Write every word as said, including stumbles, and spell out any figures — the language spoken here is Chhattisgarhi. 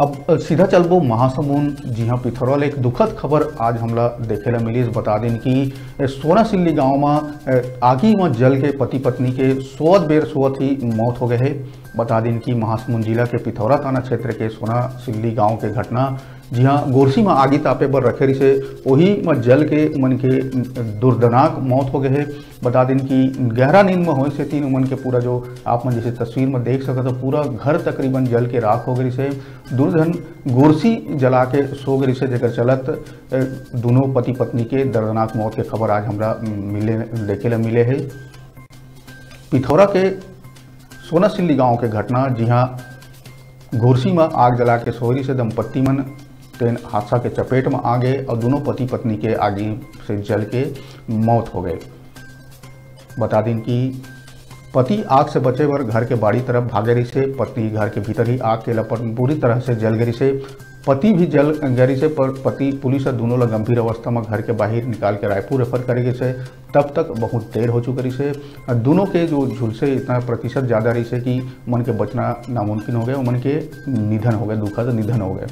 अब सीधा चलबो महासमुंद, जिहां पिथौरा ले एक दुखद खबर आज हमला देखे ला मिलिस। बता दिन कि सोना सिल्ली गांव म आगी म जल के पति पत्नी के सोवत बेर सोवत ही मौत हो गए हे। बता दिन कि महासमुंद जिला के पिथौरा थाना क्षेत्र के सोना सिल्ली गांव के घटना, जिहां गोरसी म आगी तापे बर रखे रिसे, ओही म जल के मन के दुर्दनाक मौत हो गए हे। बता दिन कि गहरा नींद म होए से तीन उमन के पूरा जो आप मन जैसे तस्वीर म देख सकत हो, पूरा घर तकरीबन जल के राख हो गए रिसे। दुर्धन गोरसी जला के सो गए रिसे, जेकर चलत दोनों पति पत्नी के दर्दनाक मौत के खबर आज हमरा मिले, देखे ला मिले हे। पिथौरा के सोना सिल्ली गांव के घटना, जिहां गोरसी म आग जला के सोए रिसे दंपत्ति मन, तेन हादसा के चपेट म आ गए और दोनों पति पत्नी के आगी से जल के मौत हो गए। बता दिन कि पति आग से बचे बर घर के बाड़ी तरफ भागे रिसे, पत्नी घर के भीतर ही आग के लपट बुरी तरह से जल गए रिसे। पति भी जल गए रिसे, पर पति पुलिस ह दोनों ला गंभीर अवस्था म घर के बाहर निकाल के रायपुर रेफर करे गिसे। तब तक बहुत देर हो चुके रिसे। दोनों के जो झुलसे इतना प्रतिशत ज्यादा रिसे कि मन के बचना नामुमकिन हो गए, मन के निधन हो गए, दुखद निधन हो गए।